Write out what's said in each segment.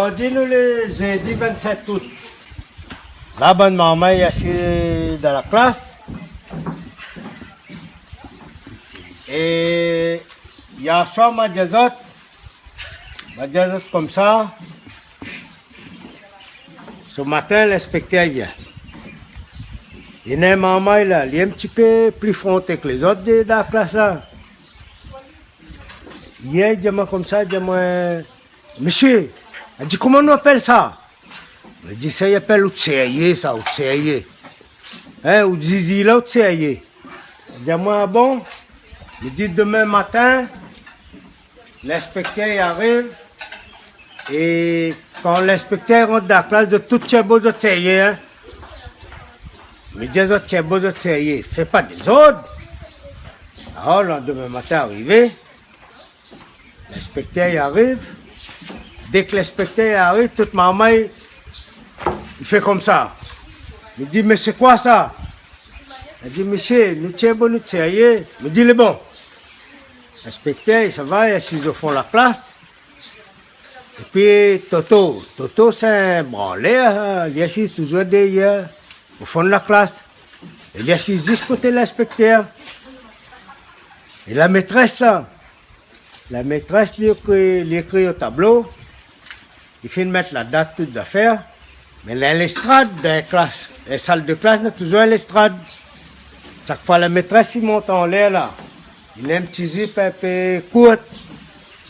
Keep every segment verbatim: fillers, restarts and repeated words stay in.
Zordi nou lé zédi vinn-sèt out. La, bann marmay asiz dan la klas. É yèr soir, ma di azot, ma di azot konmsa, so matin, linspèktèr i vien. Néna in marmay la, li lé in ti pé pli fronté ke lézot de, dan la klas la. Yèr, li di amoin konmsa, li di amoin, mésyé, li di, koman nou apèl sa ? Mi di, sa i apèl out sérié, sa, out sérié. Hein, out zizi la, out sérié. Li di amoin, ah bon ? Mi di, domin matin, linspèktèr i ariv, é kan linspèktèr i rant dan la klas, zot tout tienbo zot sérié, hein. Mi di azot, tienbo zot sérié, fé pa dézord. Alor, landomin matin arivé, linspèktèr i ariv. Dèk linspèktèr i ariv, tout marmay i fé konmsa. Mi di, mé sé koi sa ? Li di, mésyé, nou tienbo nou sérié. Mi di, lé bon. Linspèktèr i sava, i asiz o fon la klas. Épi Toto, Toto sé in branlèr, hein, li asiz touzour dèryèr, o fon la klas. É li asiz zis koté linspèktèr. É la métrès la, la métrès, li ékri, li ékri o tablo, li fine mèt la dat, tout zafèr. Mé néna léstrad dan klas, dan sal de klas, néna touzour léstrad. Shak foi la métrès i mont anlèr la, li néna in ti zip in pé kourt.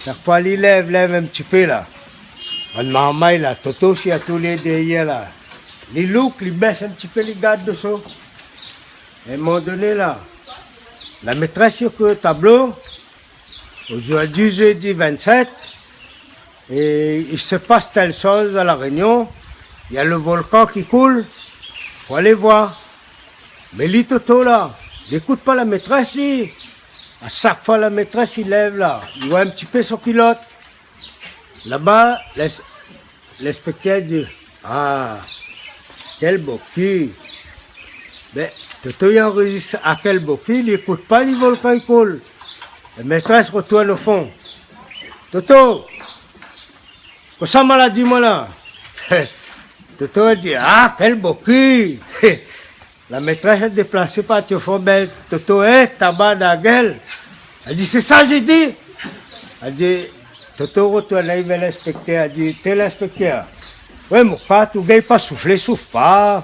Shak foi li lèv, lèv in ti pé la, bann marmay la, Toto osi, atou lé dèryèr la, li louk, li bès in ti pé, li gard dosou. É in moman doné la, la métrès i ékri o tablo, zordi zédi vinn-sèt, et il se passe telle chose à La Réunion, il y a le volcan qui coule, faut aller voir. Mé li, Toto la, li ékout pa la métrès, li. A shak foi la métrès i lèv la, li oir in ti pé son kilot. Laba, lins-, linspèktèr i di, ah, kèl bo ki. Bin, Toto i anrezistr a kèl bo ki, li ékout pa, li volkan i koul. La métrès i rotourn o fon. Toto, kosa ma la di, moin la ? Toto i di, ah, kèl bo ki. La métrès la déplasé, parti o fon, bin, Toto, é, taba dan la gèl. Èl i di, sé sa mi di. Èl i di, Toto i rotourn, la i vèr linspèktèr, èl i di, té linspèktèr. Wé, mon kat, ou gingn pa souflé, souf pa.